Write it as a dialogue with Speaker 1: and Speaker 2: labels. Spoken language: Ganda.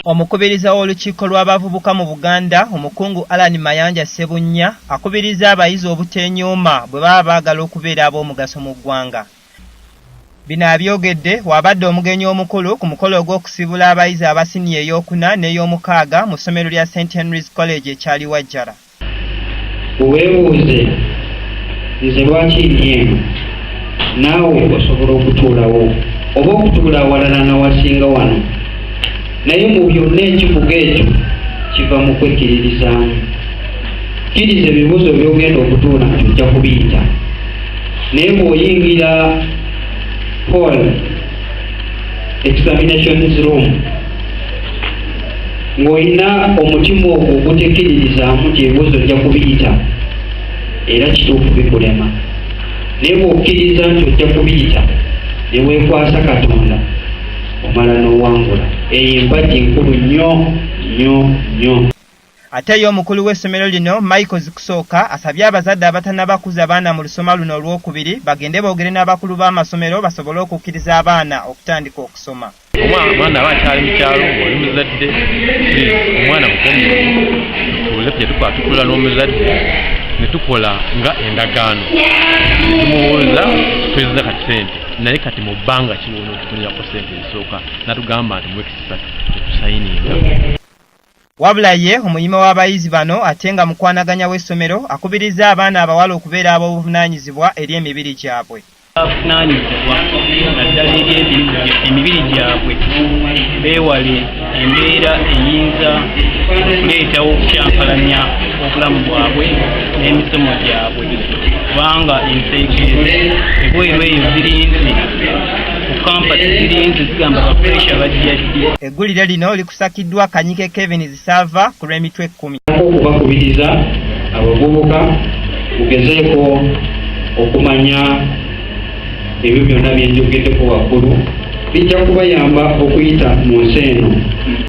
Speaker 1: Omukubiriza w'olukiiko lw'abavubuka mu Buganda, Omukungu Allan Mayanja Ssebunnya, akubiriza abayizi obuteenyooma bwe baba baagala okubeera ab'omugaso mu ggwanga. Bino abyogedde w'abadde omugenyi omukulu ku mukolo ogw'okusiibula abayizi aba siniya ey'okuna n'ey'omukaaga mu ssomero lya St Henry's College e Kyaliwajjala.
Speaker 2: Weebuuze, Nze lwaki ndi eno? Naawe osobola okutuulawo oba okutuula awalala n'awasinga wano. Naye mu byonna ekivuga ekyo kiva mu kwekkiririzaamu. Kkiriza ebibuuzo by'ogenda okutuula nti ojja kubiyita. Naye bw'oyingira hall, examinations room, ng'olina omutima ogwo ogutekkiririzaamu nti ebibuuzo ojja kubiyita, era kituufu bikulema. Naye bw'okkiriza nti ojja kubiyita ne weekwasa Katonda, omala n'owangula. Eyo empagi nkulu nnyo nnyo nnyo.
Speaker 1: Ate ye omukulu w'essomero lino, Michael Zikusooka, asabye abazadde abatannaba kuza baana mu lusoma luno olwokubiri bagende boogere n'abakulu b'amasomero basobole okukkiriza abaana okutandika okusoma.
Speaker 3: Omwana aba akyali mu kyalo, ng'oli muzadde, please, omwana mukomye tutuule gye tukola, tutuula n'omuzadde ne tukola nga endagaano, tumubuuza twezza kati sente, naye kati mu bbanga ki wonootufunirako sente ezisooka? Natugamba nti mu wiiki 3 tetusayininga.
Speaker 1: Wabula ye omuyima w'abayizi bano ate nga mukwanaganya w'essomero akubirizza abaana abawala okubeera ab'obuvunaanyizibwa eri emibiri gyabwe.
Speaker 4: Avunaanyizibwa naddala eri emibiri gyabwe, beewale embeera eyinza okuleetawo okukyankalanya obulamu bwabwe n'emisomo gyabwe, kubanga enseekeezi ebweru eyo zirinze ku kampasi, zirinze zigamba ba fresher bajja ddi?
Speaker 1: Eggulire lino likusakiddwa Kanyike Kevin Zisaava ku lw'emitwe 10.
Speaker 2: Okubakubiriza abavubuka, mugezeeko okumanya ebyo byonna byenjogeddeko waggulu, bijja kubayamba okuyita mu nsi eno.